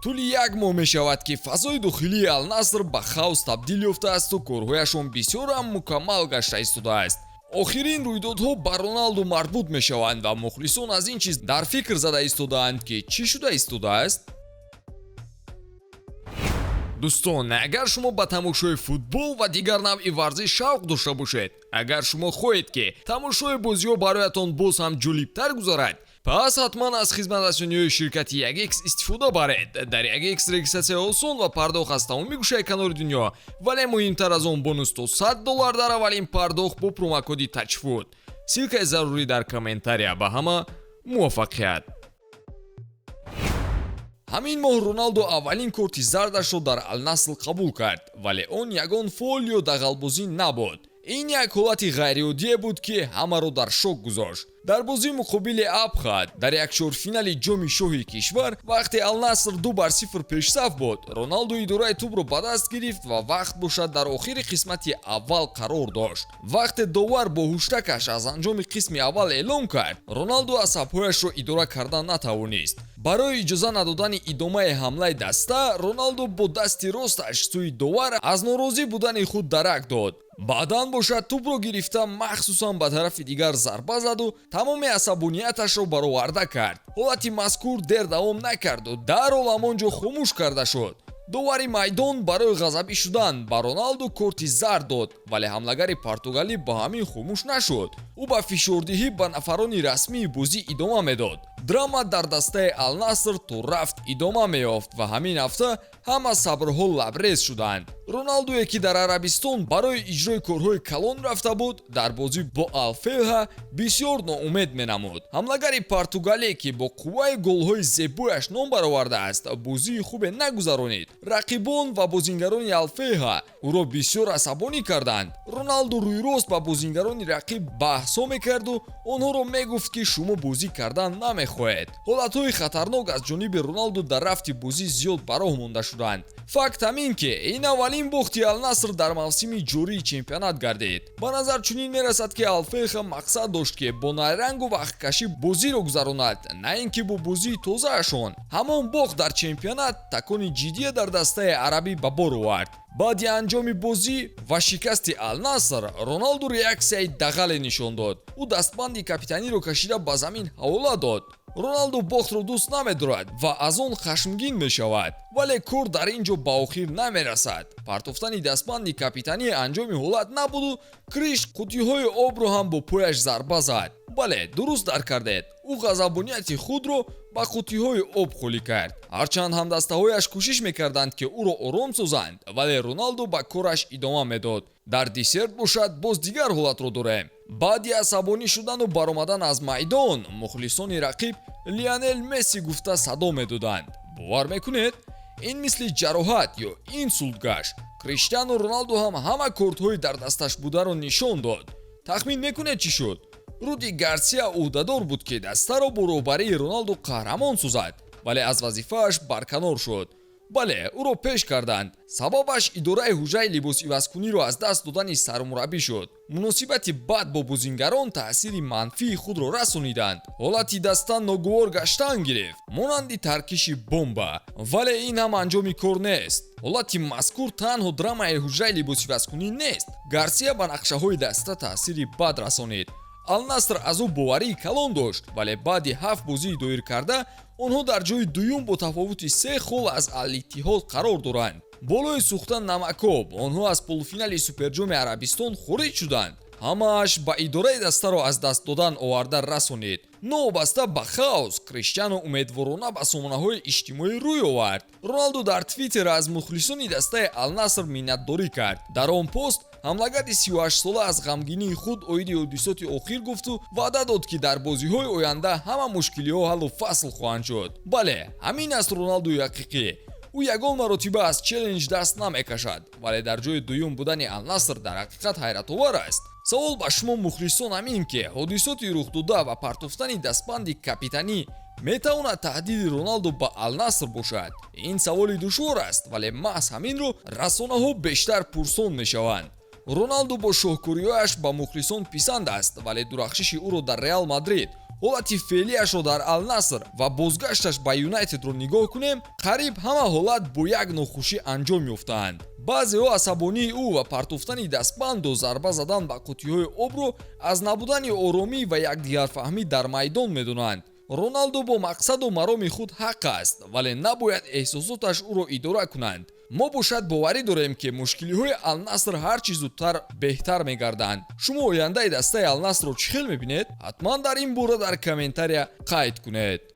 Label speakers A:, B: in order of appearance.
A: Тӯли як моҳ мешавад, ки фазои дохилии Алнаср ба хаос табдил ёфтаасту корҳояшон бисёр ҳам мукаммал гашта истодааст. Охирин рӯйдодҳо ба Роналду марбут мешаванд ва мухлисон аз ин чиз дар фикр зада истодаанд, ки чӣ шуда истодааст. Дӯстон, агар шумо ба тамошои футбол ва дигар навъи варзиш шавқ дошта бошед, агар шумо хоҳед, ки тамошои бозиҳо бароятон боз ҳам ҷолибтар гузарад, пас ҳатман аз хизматрасониҳои ширкати 1X истифода баред. Дар 1X регистратсия осон ва пардохт аз тамоми гӯшаи канори дунё, вале муҳимтар аз он, бонус то 100 доллар дар аввалин пардохт бо промокоди TAJFOOT. Ссылкаи зарурӣ дар комментария. Ба ҳама муваффақият! Ҳамин моҳ Роналдо аввалин корти зардашро дар Алнаср қабул кард, вале он ягон фол ё дағалбозӣ набуд. Ин як ҳолати ғайриоддие буд, ки ҳамаро дар шок гузошт. Дар бозии муқобили Абха дар якчорфинали Ҷоми Шоҳи кишвар, вақте Алнаср 2-0 пешсаф буд, Роналдо идораи тӯбро ба даст гирифт ва вақт бошад дар охири қисмати аввал қарор дошт. Вақте довар бо ҳуштакаш аз анҷоми қисми аввал эълон кард, Роналдо асабҳояшро идора карда натавонист. Барои иҷоза надодани идомаи ҳамлаи даста, Роналдо бо дасти росташ сӯи довар аз норозӣ будани худ дарак дод. Баъдан бошад, тӯбро гирифта, махсусан ба тарафи дигар зарба заду тамоми асабонияташро бароварда кард. Ҳолати мазкур дер давом накарду дарҳол ҳамон ҷо хомӯш карда шуд. Довари майдон барои ғазабӣ шудан ба Роналду корти зард дод, вале ҳамлагари португалӣ ба ҳамин хомӯш нашуд. Ӯ ба фишордиҳӣ ба нафарони расмии бозӣ идома медод. Драма дар дастаи Алнаср то рафт идома меёфт ва ҳамин ҳафта ҳама сабрҳо лабрез шуданд. Роналдуе, ки дар Арабистон барои иҷрои корҳои калон рафта буд, дар бозӣ бо Алфеҳа бисёр ноумед менамуд. Ҳамлагари португале, ки бо қувваи голҳои зебояш ном баровардааст, бозии хубе нагузаронид. Рақибон ва бозингарони Алфеҳа ӯро бисёр асабонӣ карданд. Роналду рӯйрост ба бозингарони рақиб баҳсҳо мекарду онҳоро мегуфт, ки шумо бозӣ кардан намехоҳед. Ҳолатҳои хатарнок аз ҷониби Роналду дар рафти бозӣ зиёд ба роҳ монда шуданд. Факт ҳамин, ки ин аввалин бохти Алнаср дар мавсими ҷории чемпионат гардид. Ба назар чунин мерасад, ки Алфеха мақсад дошт, ки бо найрангу вақткашӣ бозиро гузаронад, на ин ки бо бозии тозаашон. Ҳамон бохт дар чемпионат такони ҷиддие дар дастаи арабӣ ба бор овард. Баъди анҷоми бозӣ ва шикасти Алнаср, Роналду реаксияи дағале нишон дод. Ӯ дастбанди капитаниро кашида, ба замин ҳавола дод. Роналду бохтро дӯст намедорад ва аз он хашмгин мешавад, вале кор дар ин ҷо ба охир намерасад. Партофтани дастбанди капитанӣ анҷоми ҳолат набуду Криш қуттиҳои обро ҳам бо пояш зарба зад. Бале, дуруст дарк кардед, ӯ ғазабонияти худро ба қуттиҳои об холӣ кард. Ҳарчанд ҳамдастаҳояш кӯшиш мекарданд, ки ӯро ором созанд, вале Роналду ба кораш идома медод. Дар десерт бошад, боз дигар ҳолатро дорем. Баъди асабонӣ шудану баромадан аз майдон, мухлисони рақиб «Лионел Месси» гуфта садо медоданд. Бовар мекунед, ин мисли ҷароҳат ё инсулт гашт. Криштиану Роналду ҳам ҳама кортҳои дар дасташ бударо нишон дод. Тахмин мекунед, чӣ шуд? Руди Гарсия ӯҳдадор буд, ки дастаро бо роҳбарии Роналду қаҳрамон созад, вале аз вазифааш барканор шуд. Бале, ӯро пеш карданд. Сабабаш идораи ҳуҷраи либосивазкуниро аз даст додани сармураббӣ шуд. Муносибати бад бо бозингарон таъсири манфии худро расониданд. Ҳолати даста ногувор гаштан гирифт, монанди таркиши бомба. Вале ин ҳам анҷоми кор нест. Ҳолати мазкур танҳо драмаи ҳуҷраи либосивазкунӣ нест. Гарсия ба нақшаҳои даста таъсири бад расонид. Алнаср аз ӯ боварии калон дошт, вале баъди ҳафт бозии доиркарда онҳо дар ҷои дуюм бо тафовути се хол аз Алиттиҳод қарор доранд. Болои сӯхта намакоб, онҳо аз полуфинали Суперҷоми Арабистон хориҷ шуданд. Ҳамааш ба идораи дастаро аз даст додан оварда расонид. Новобаста ба хаос, Криштиану умедворона ба сомонаҳои иҷтимоӣ рӯй овард. Роналду дар Твиттер аз мухлисони дастаи Алнаср миннатдорӣ кард. Дар он пост ҳамлагари 38-сола аз ғамгинии худ оиди ҳодисоти охир гуфту ваъда дод, ки дар бозиҳои оянда ҳама мушкилиҳо ҳаллу фасл хоҳанд шуд. Бале, ҳамин аст Роналдуи ҳақиқӣ. Ӯ ягон маротиба аз челлендж даст намекашад, вале дар ҷои дуюм будани Алнаср дар ҳақиқат ҳайратовар аст. Савол ба шумо, мухлисон, ҳамин ки ҳодисоти рухдода ва партофтани дастбанди капитанӣ метавонад таҳдиди Роналду ба Алнаср бошад? Ин саволи душвор аст, вале маҳз ҳаминро расонаҳо бештар пурсон мешаванд. Роналду бо шоҳкориҳояш ба мухлисон писанд аст, вале дурахшиши ӯро дар Реал Мадрид, Ҳолати феълияшро дар Алнаср ва бозгашташ ба Юнайтедро нигоҳ кунем, қариб ҳама ҳолат бо як нохушӣ анҷом ёфтаанд. Баъзеҳо асабонии ӯ ва партофтани дастбанду зарба задан ба қуттиҳои обро аз набудани оромӣ ва якдигарфаҳмӣ дар майдон медонанд. Роналдо бо мақсаду мароми худ ҳақ аст, вале набояд эҳсосоташ ӯро идора кунанд. Мо бошад боварӣ дорем, ки мушкилиҳои Алнаср ҳар чӣ зудтар беҳтар мегарданд. Шумо ояндаи дастаи Алнасрро чӣ хел мебинед? Ҳатман дар ин бора дар комментария қайд кунед.